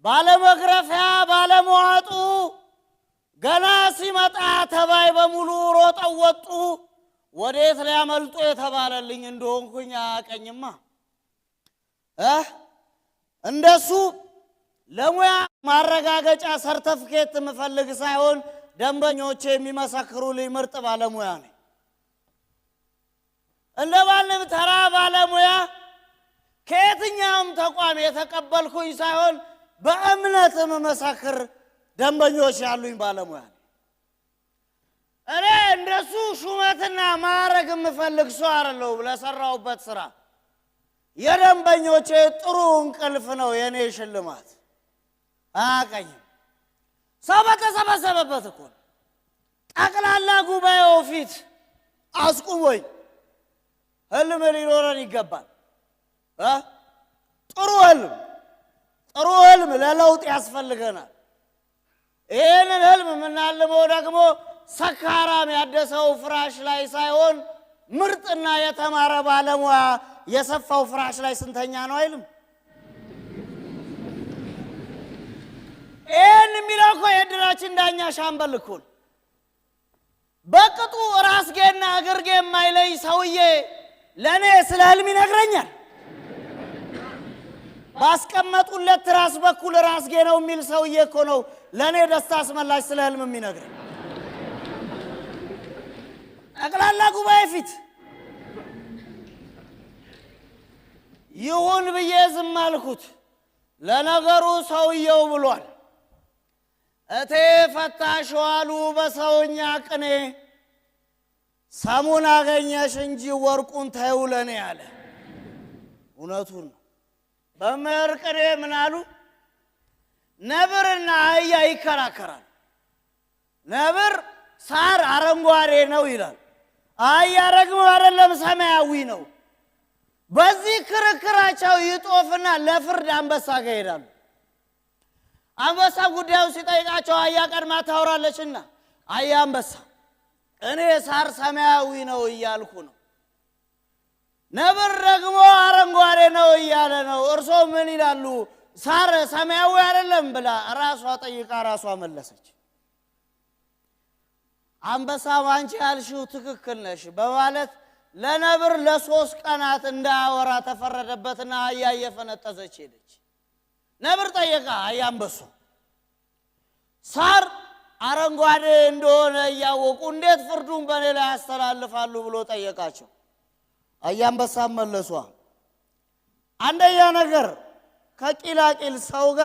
ባለመግረፊያ ባለመዋጡ ገና ሲመጣ ተባይ በሙሉ ሮጠው ወጡ። ወዴት ሊያመልጡ የተባለልኝ እንደሆንኩኝ አያቀኝማ እ እንደሱ ለሙያ ማረጋገጫ ሰርተፍኬት የምፈልግ ሳይሆን ደንበኞቼ የሚመሰክሩልኝ ምርጥ ባለሙያ ነኝ። እንደ ማንም ተራ ባለሙያ ከየትኛውም ተቋም የተቀበልኩኝ ሳይሆን በእምነት የምመሰክር ደንበኞች ያሉኝ ባለሙያ ነኝ። እኔ እንደሱ ሹመትና ማዕረግ የምፈልግ ሰው አይደለሁም። ለሰራሁበት ስራ የደንበኞቼ ጥሩ እንቅልፍ ነው የእኔ ሽልማት። አያቀኝም። ሰው በተሰበሰበበት እኮ ነው። ጠቅላላ ጉባኤው ፊት አስቁሞኝ ህልም ሊኖረን ይገባል እ ጥሩ ህልም፣ ጥሩ ህልም ለለውጥ ያስፈልገናል። ይህንን ህልም የምናልመው ደግሞ ሰካራም ያደሰው ፍራሽ ላይ ሳይሆን ምርጥና የተማረ ባለሙያ የሰፋው ፍራሽ ላይ ስንተኛ ነው አይልም። ይህን የሚለው እኮ የእድራችን ዳኛ ሻምበል እኮ ነው። በቅጡ ራስጌና እግርጌ የማይለይ ሰውዬ ለእኔ ስለ ህልም ይነግረኛል። ባስቀመጡለት ትራስ በኩል ራስጌ ነው የሚል ሰውዬ እኮ ነው ለእኔ ደስታ አስመላሽ ስለ ህልም የሚነግረኝ። ጠቅላላ ጉባኤ ፊት ይሁን ብዬ ዝም አልኩት። ለነገሩ ሰውየው ብሏል። እቴ ፈታሽ ዋሉ በሰውኛ ቅኔ ሰሙን አገኘሽ እንጂ ወርቁን ተይው ለኔ አለ። እውነቱን ነው። በመምህር ቅኔ ምን አሉ? ነብርና አህያ ይከራከራል። ነብር ሳር አረንጓዴ ነው ይላል። አህያ ደግሞ አይደለም ሰማያዊ ነው። በዚህ ክርክራቸው ይጦፍና ለፍርድ አንበሳ ጋር ይሄዳሉ። አንበሳ ጉዳዩ ሲጠይቃቸው አህያ ቀድማ ታወራለችና፣ አህያ አንበሳ እኔ ሳር ሰማያዊ ነው እያልኩ ነው፣ ነብር ደግሞ አረንጓዴ ነው እያለ ነው። እርሶ ምን ይላሉ? ሳር ሰማያዊ አይደለም ብላ ራሷ ጠይቃ ራሷ መለሰች። አንበሳ አንቺ ያልሽው ትክክል ነሽ በማለት ለነብር ለ3 ቀናት እንዳያወራ ተፈረደበትና አህያ እየፈነጠዘች ሄደች። ነብር ጠየቀ አህያ አንበሶ ሳር አረንጓዴ እንደሆነ እያወቁ እንዴት ፍርዱን በእኔ ላይ ያስተላልፋሉ ብሎ ጠየቃቸው። አህያ አንበሳም መለሷ፣ አንደኛ ነገር ከቂላቂል ሰው ጋር